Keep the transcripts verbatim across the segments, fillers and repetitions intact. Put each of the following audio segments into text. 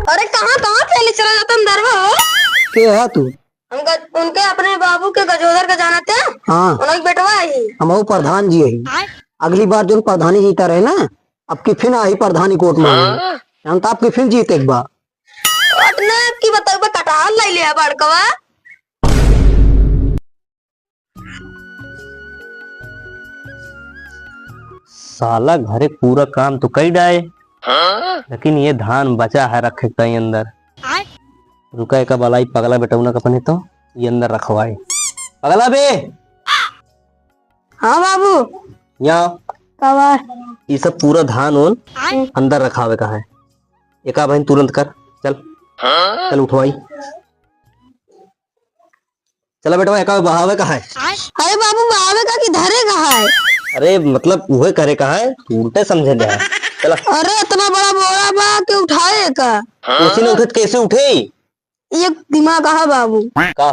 अरे कहाँ, कहाँ पहले चला जाता अंदरवा हो? के है तू? हम गज-, उनके अपने बाबू के गजोधर के जानत है? हाँ। उन्हीं के बेटवा है। हम वो प्रधान जी है। अगली बार जो प्रधानी जीता रहे ना, अब की फिर आही प्रधानी कोर्ट में। हाँ। हम तो आपकी फिर जीते एक बार। अपने की बताऊ बा, कटहल ले लिया बड़कवा। साला घरे पूरा काम तो कई डाए, लेकिन ये धान बचा है रखे के ताई अंदर। रुका, एका बलाई पगला बेटौना का अपने तो ये अंदर रखवाए। पगला बे! हाँ बाबू। यहाँ। का बा? ये सब पूरा धान ओन अंदर रखावे का है। एका बहन तुरंत कर, चल। चल उठवाई। चला बेटवा, एका बहावे का है। अरे बाबू, बहावे का कि धरे का है? अरे मतलब उहे करे का है, तू उल्टे समझे ले है। चला। अरे इतना बड़ा बोरा बा कि उठाए का? उसी ने उठे तो कैसे उठे? एक दिमाग है बाबू। का?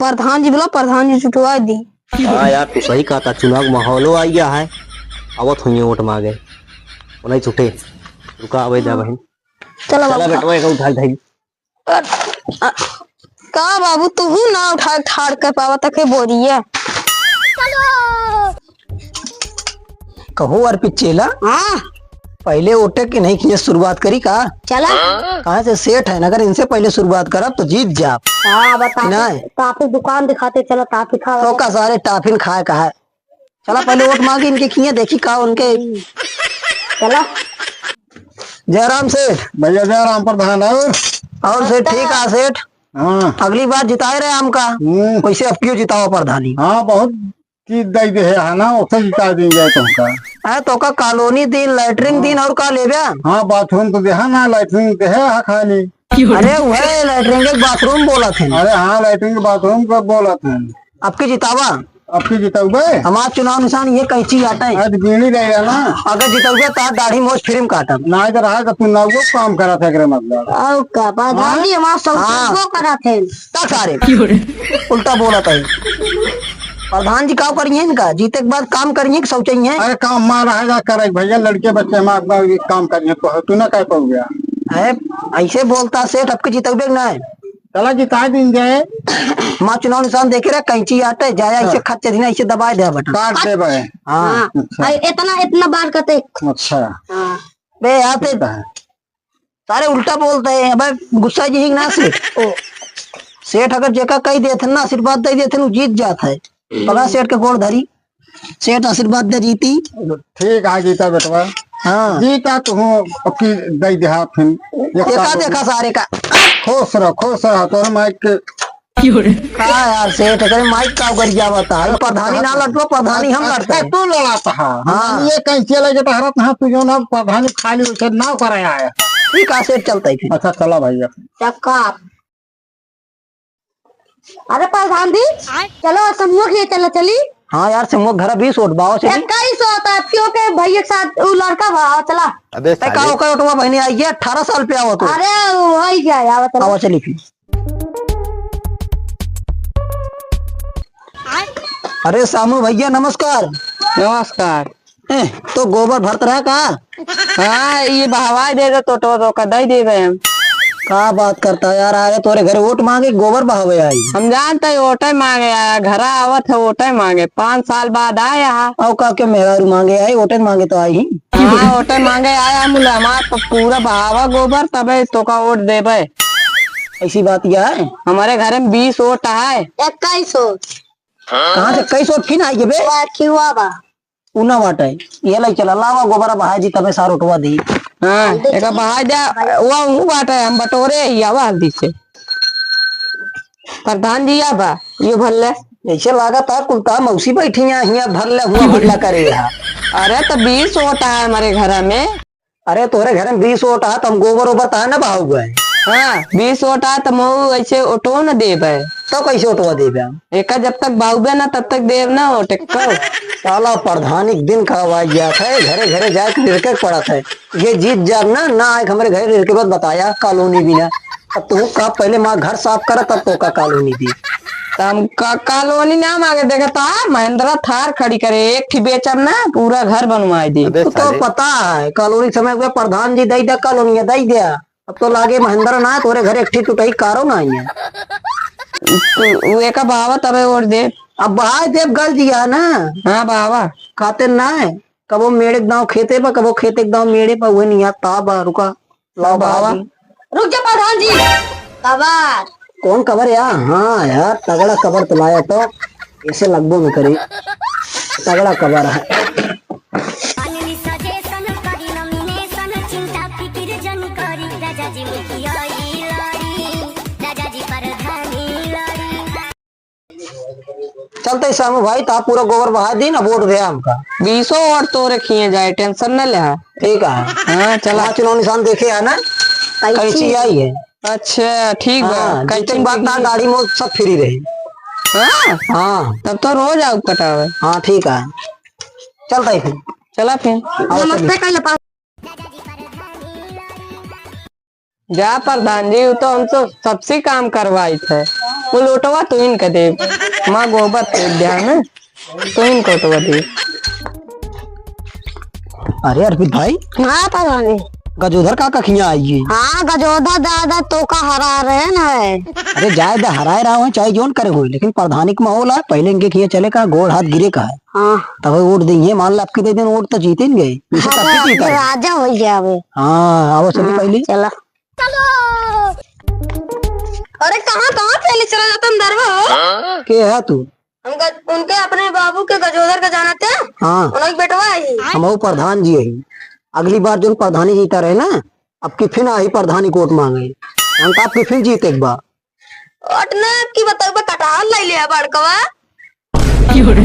प्रधान जी बोला, प्रधान जी चुटवा दी। हाँ यार, तू सही कहा था, चुनाव माहौलो आ गया है, आवत हुई वोट मांगे, वो नहीं छूटे। रुका, आवे जा बहन। चला चला बाबू। बेटवा, एका उठा, उठा। अ, अ, का बाबू, तू ना उठा ठाड़ के पावा तक है बोरिया। कहो अर्पित चेला। हाँ। पहले ओटे के नहीं किए शुरुआत करी का? चला। कहाँ से सेठ है, अगर इनसे पहले शुरुआत करब तो जीत जाब। हाँ, बता। नहीं। टाफी दुकान दिखाते चला, टाफी खा। तो का सारे टाफिन खाए का है? चला पहले वोट मांगी इनके किए, देखी का उनके। चला। जयराम सेठ। भैया जयराम प्रधान। और? और सेठ ठीक है सेठ। हाँ। अगली बार जिताए रहे हमका। हम्म। वैसे अब क्यों जितावा प्रधानी? हाँ, बहुत चीज दे दे है ना, उसे जिता देंगे तुमका। अरे तोका कॉलोनी दीन, लैट्रिन दीन, और का लेबे? हाँ, बाथरूम तो देहा ना, लैट्रिन देहा है खाली। अरे वह लैट्रिन के बाथरूम बोलत है। अरे हाँ, लैट्रिन के बाथरूम का बोलत है। अब की जितावा? अब की जिताऊ बे? हमार चुनाव निशान ये कैंची आटे। अरे तो बीड़ी रहे ना। अगर जितौबे तो दाढ़ी मोछ फ्री में काटब। ना तो रहा तो तू ना वो काम करत है, एकरे मतलब। और का, प्रधान जी हाँ? हमार सब हाँ। वो करत है। का सारे? उल्टा बोलत है। प्रधान जी का करिए इनका? जीते के बाद काम करिए कि शौचइये? अरे काम मार रहा है, जा करे भैया, लड़के बच्चे हमारे काम करिए तो तू ना कर पाओगे। अरे ऐसे बोलता सेठ, अब की जितौबे कि ना है? चला जिता दिन जाए। माँ चुनाव निशान देखे रहे, कैंची आटे, जाया हाँ। ऐसे खच्चे दिन ऐसे दबाए दे बटन। काट दे भाई। हाँ। हाँ। अच्छा। अरे इतना, इतना बार कते। अच्छा। हाँ। बे यार ते ठीक है। सारे उल्टा बोलते हैं, अबे गुस्सा जी ही ना सेठ। ओ। सेठ अगर जेका कही देथे ना, आशीर्वाद दे देथे, वो जीत जात है। पकड़ा सेठ के गोड़ धरी, सेठ आशीर्वाद दे जीती। ठीक है, जीता बेटवा। हाँ। जीता तू हूँ, अब की दई देहा फिन। एक एका साल देखा सारे का। खुश रह, खुश रह, तोर माइक के। का यार सेठ, करे माइक का उगर जावत है? प्रधानी ना लड़तो, प्रधानी हम लड़ते हैं। तू लड़ाता है। हाँ। ये कैसे लगे टहरत है, तू जो ना प्रधानी खाली उसे ना कराया है। ठीक है सेठ, चलता है फिर। अच्छा, चला भैया। चक्का। अरे प्रधान जी, चलो समूह के चलो चली। हाँ यार, समूह घर बीस वोट बाओ चली। इक्कीस वोट है, क्यों के भैया के साथ वो लड़का बा, चला। अबे ते का साले। ओकर वोटवा बहनी आई है, अठारह साल पे आवत हो। अरे वही क्या यार, चलो। आवा चली फिर। अरे सामू भैया नमस्कार। नमस्कार। ए, तो गोबर भरत रहा का? हाँ, ये बहवाई दे दे तो, तो, तो का दई दे दे हम। का बात करता यार, अरे तोरे घर वोट मांगे गोबर बहावे आई। हम जानते हैं वोटे मांगे आया, घरा आवत है वोटे मांगे, पाँच साल बाद आया है। और का के मेहरारू मांगे आई, वोटे मांगे तो आई ही। हाँ, वोटे मांगे आया, हम बोले, हमार प-, पूरा बहावा गोबर, तबे तो का वोट देबे। ऐसी बात क्या है? हमारे घर में बीस वोट है। इक्कीस वोट। कहाँ से इक्कीस वोट फिन आई बे? वो रखी हुआ बा। उ ना बाटे। ये लाई चला, लावा गोबरा बहाई जी, तबे सार उठवा दी। हाँ, एका बहाई दे, वो, वो बाटे, हम बटोरे ही आवा हल्दी से। प्रधान जी या बा, यो भर ले। ऐसे लागत है, कुल ता मौसी बैठी हैं, हियाँ भर ले, हुआ भर ले करे यहाँ। अरे, तो बीस वोट है हमारे घर में। अरे, तोहरे घर में बीस वोट है, तो हम गोबर ओबर ता ना बहाउबे। हाँ, बीस वोट आ त मऊ ऐसे ओटो न देबे। तो कैसे ओटवा देबे हम? एका जब तक बाउबे ना तब तक देब ना वोट एक्को। साला प्रधानी के दिन का आवाज जात है, घरे घरे जाए के रिरके के पड़त है। ये जीत जाब ना, ना आए के हमरे घरे रिरके बात बताया, कॉलोनी भी ना। अब तू का पहले माँ घर साफ कर, तब तो का कॉलोनी दी। त हम का-, कॉलोनी ना मांगे, देखा था महिंद्रा थार खड़ी करे, एक ठी बेचब ना, पूरा घर बनवाए दी। अबे तू तो साले। पता है, कॉलोनी समय हुआ प्रधान जी दई दे, कॉलोनी दई दे। अब तो लागे महेंद्र ना, तोरे घर एक ठी टुटही कारो ना आई है। तू, वो एका बहावा तबे वोट दे। अब बहाय देब, गल दिया ना। हाँ, बहावा। खाते ना है। कबो मेड़े के दाँव खेते पर, कबो खेते के दाँव मेड़े पर, उहे निया ता बा, रुका। लाओ बहावा। बहावा दी। रुक जा प्रधान जी। कबर। कौन कबर यार? हाँ यार, तगड़ा कबर तो लाया तो, ऐसे लगबो न करी। तगड़ा कबर है। चलते श्यामू भाई, ता पूरा गोबर बहा दीन, अब वोट दे हमका। बीसों वोट तोरे खिए जाए, tension न ले। ठीक है। हाँ, चला। हाँ, चुनाव निशान देखे है ना? कैंची। कैंची आई है। अच्छा, ठीक बा। हाँ, कैंची जीते के बाद ता दाढ़ी मोछ सब free रही। हाँ? हाँ। तब तो रोज आउ कटावे। हाँ, ठीक है। चलता ही फिर। चला फिर। आओ, नमस्ते चलिए। कइले पा- जा प्रधान जी, वो तो हम तो सबसे काम करवाइत है। वो लोटवा तू इनके दे, माँ गोबर के ध्यान है, तू इनको लोटवा दे। अरे अर्पित भाई। हाँ प्रधान जी। गजोधर काका खिया आई है। हाँ, गजोधर दादा तो का हरा रहे न है। अरे जाए दे, हराए रहा हो, चाहे जोन करे हो, लेकिन प्रधानी का माहौल है, पहले इनके खिया चले का, गोड़ हाथ गिरे का है। हाँ। तब वोट देंगे, मान ला आपके दे दिन वोट तो जीते नहीं गए। इसे हाँ, कब जीता है? राजा हो गया अबे। हाँ, आओ चलिए हाँ, पहले। चला। चलो। अरे कहाँ, कहाँ पहले चला जाता अंदर वो? के है तू? हम गज-, उनके अपने बाबू के गजोधर का जानते हैं? हाँ। उन्हीं के बेटवा है। हम वो प्रधान जी है। अगली बार जो प्रधानी जीता रहे ना, अब की फिर आई प्रधानी वोट मांगे। हम तो आपकी फिर जीते एक बार। वोट ना आपकी बताओ, बे कटहल ले लिया बड़कवा।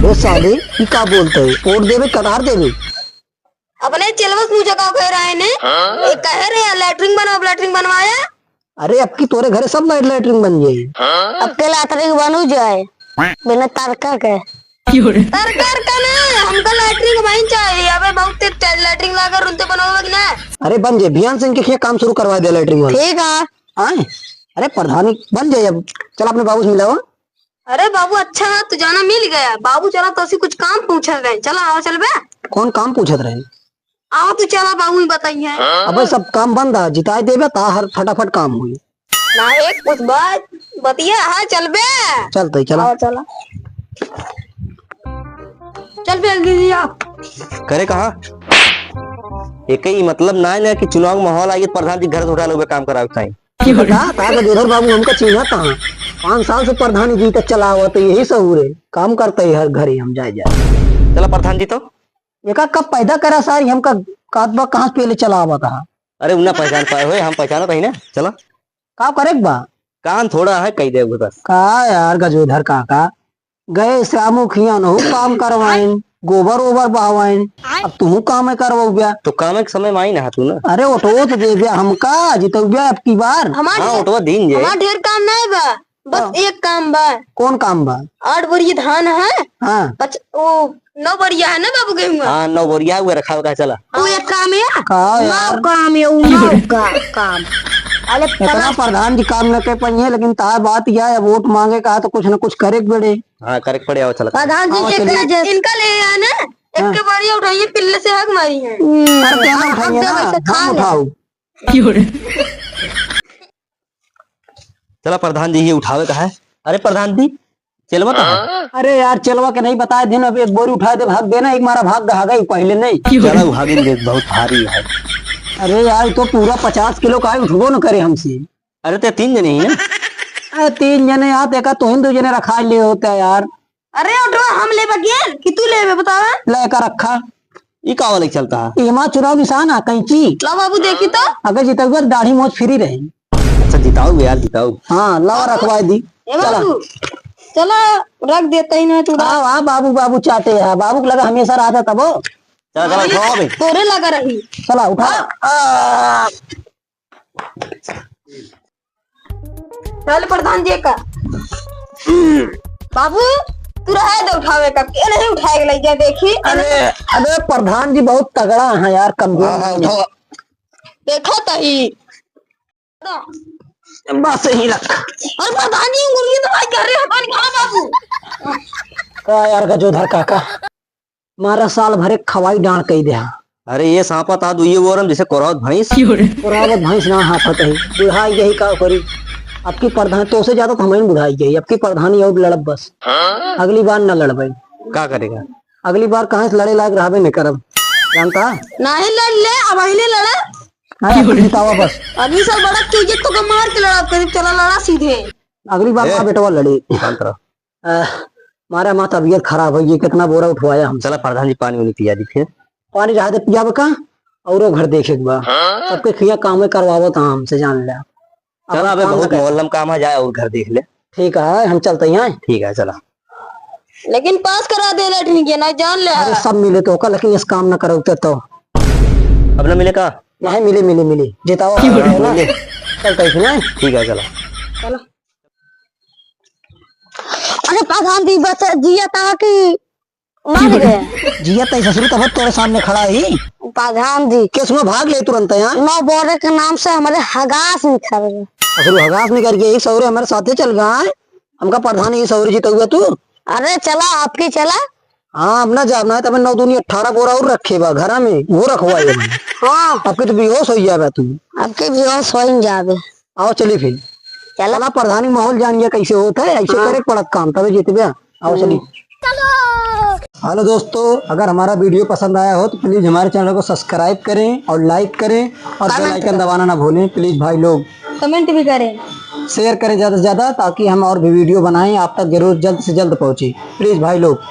ओ साले, ई का बोलते हो? वोट देवे, कटहर देवे? अपने चेलवा से मुँह झुकाव कह रहे ने। हाँ? ये कहे रहे, "लैट्रिन बनाओ", लैट्रिन बनवाया। अरे, अब की तोरे घरे सब लाइट, लैट्रिन बन जाए। हाँ? अब के लैट्रिन बनू जाए, बिना तरका के। तरका का ना, हमका लैट्रिन वहीं चाहिए। अबे, बहुत तेज लैट्रिन लागर उनते बनवावे कि ना। अरे, बन जाए, भियान से इनके खिया काम शुरू करवा दे लैट्रिन वाला। ठीक है। हाँ? अरे, प्रधानी बन जाए अब। चल, अपने बाबू से मिलाओ। अरे बाबू, अच्छा है, तू जाना मिल गया। बाबू चला, तोसे कुछ काम पूछत रहे, चला, आओ, चलबे। कौन काम पूछत रहे? आओ, तू चला, बाबू ही बताइए। अबे, सब काम बंद है, जिताए देबे, ता हर फटाफट काम हुई। ना, एक कुछ बात बतिया है, चलबे। चलते ही चला। आओ, चला। चल बे, दीदी, आओ। करे कहाँ? एक ही मतलब ना है ना कि चुनाव माहौल आइए, प्रधान जी घर से उठा लोगे काम करावे के टाइम। बता, ता गजोधर बाबू हमका चिन्हत हैं। पाँच साल से प्रधानी जी का चलावत है, यही सहूर है। काम करते ही हर घड़ी हम जाए जाए। चला प्रधान जी तो। एका कब पैदा करा सारी, हमका कात बा कहाँ से पहले चलावत है। अरे उन्ना पहचान पाए हुए, हम पहचानत ही ना। चला। का करे के बा? काम थोड़ा है, कही दे बस। का यार गजोधर काका, गए श्यामू खिया नहु काम करवाइन, गोबर ओबर बहावाइन, अब तुहू काम है करवाउब्या। तो काम के समय में आई ना तू ना। अरे ओटो तो देब्या हमका, जितउब्या अब की बार। हमार हाँ, ढेर, ओटवा दीन जे। हमार ढेर काम नहीं बा, बस हाँ। एक काम बा। कौन काम बा? आठ बोरी धान है। हाँ। पच-, ओ, नौ बोरिया है ना बाबू गेहूं? हाँ, नौ बोरिया हुआ रखा होगा, चला। वो एक काम है? का यार? नौ काम है, वो नौ का काम। अरे इतना प्रधान जी काम न कर पाइए, लेकिन तार बात यह है, वोट मांगे का तो कुछ न कुछ करे के पड़े। हाँ, करे के पड़े, आओ चला। प्रधान जी आओ, के चलिए। इनका, इनका ले आना, हाँ। एक के बोरिया उठाइए, पिल्ले से हक मारी है। अरे, क्या ना उठाइए ना, वैसे खा हम ले। उठाओ। चला प्रधान जी, ये उठावे का है। अरे प्रधान जी, चेलवा का है? अरे यार, चेलवा के नहीं बताए दिन, अब एक बोरी उठाए दे, भाग देना, एक मारा भाग दे, आ गई पहले नहीं। चला, भागिन देख, बहुत भारी है। अरे यार, तो पूरा पचास किलो का है, उठबो न करे हमसे। अरे ते तीन जने ही ना। अरे तीन जने यार, देखा तो हिंदू जने रखा ले होता है यार। अरे ओटवा हम लेबे गेल कि तू लेबे बतावा? ले का रखा। ई का वाला चलता है? एमा चुनाव निशान आ कैंची। ला बाबू देखी तो। अगर जितउबे तो दाढ़ी मोछ free रहे। अच्छा जिताऊ यार जिताऊ। हाँ लावा रखवाए दी। ए चला। बाबू, चला रख देते ही ना तू। हाँ हाँ बाबू बाबू चाटे है। बाबू को लगा हमेशा रहता तबो। चला चला उठाओ बे। तोरे लगा रही। चला उठा। आ, आ। चल प्रधान जी का। बाबू, तू रहे दे उठावे का, के नहीं उठाए के लइके देखी। अरे, अरे प्रधान जी बहुत तगड़ा है यार, कमजोर हाँ, हाँ, नहीं है। उठाओ। देखो तो ही। बस यही रख। अरे प्रधान जी, उंगली तो भाई करे हटन कहाँ बाबू? का यार गजोधर काका, मारा साल भरे खवाई डांड कई देहा। अरे ये सांपत आ दुइये बोरम जैसे कोरावत भैंस। कोरावत भैंस ना हाफत है, बुढ़ाई गई का करी। अब की प्रधान, तोसे ज्यादा तो हमइन बुढ़ाई गई, अब की प्रधानी और लड़ब बस। हाँ? अगली बार ना लड़बे। का करेगा? अगली बार कहाँ से लड़े लायक रहबे नहीं करब, जानता? नहीं लड़ ले, अब ही नहीं लड़ा। हाँ, अब जितावा बस। अगली साल बड़ा कीजिए तो का मार के लड़ा, करीब चला लड़ा सीधे। अगली बार ए, ना बेटवा लड़ी। शांत रहो। अ, मारा माँ तबीयत खराब हो गई, कितना बोरा उठवाया हम। चला प्रधान जी पानी उनी पिया दी फिर। पानी रहा दे पियाब का, औरो घर देखे के बा। हाँ? सबके खिया काम में करवावत हाँ हमसे, जान ले। चला, अबे बहुत मोहल्ला में काम है, जाए और घर देख ले। ठीक है, हम चलते हैं। ठीक है, चला। लेकिन पास करा दे लेटरिन के, ना जान ले। अरे सब मिले तो का, लेकिन इस काम ना करो तो। अब ना मिले का? नहीं मिले, मिले, मिले। जिताओ। चलते हैं ना। ठीक है, चला। चलो। अरे प्रधान जी, बस जिया था कि मर गए। जिया तई ससुर तब तोरे सामने खड़ा ही। प्रधान जी। केस में भाग ले तुरंत यहाँ। नौ बोरे के नाम से हमारे हगास निकल गए। ससुर हगास निकल गए, एक सौरे हमारे साथे चल गए। हमका प्रधान ये सौरे जीतउआ तू। अरे चला, आपकी चला। हाँ, अब ना जाब ना, तब नौ दूनी अठारह बोरा और रखे बा घरा में, वो रखवाए बा। हाँ। अब के तो बेहोश हो जाबे तू। अब के बेहोश हो ही जाबे। आओ चली फिर। चला। चला, प्रधानी माहौल जान गया कैसे होत है, ऐसे हाँ। करे पड़त काम, तबे जीतबे। आओ चली। चलो। हेलो दोस्तों, अगर हमारा वीडियो पसंद आया हो तो प्लीज हमारे चैनल को सब्सक्राइब करें और लाइक करें और बेल कमेंट आइकन करें। दबाना ना भूलें प्लीज भाई लोग। कमेंट भी करें। शेयर करें ज़्यादा से ज़्यादा, ताकि हम और भी वीडियो बनाएं, आप तक जरूर जल्द से जल्द पहुँचे प्लीज भाई लोग।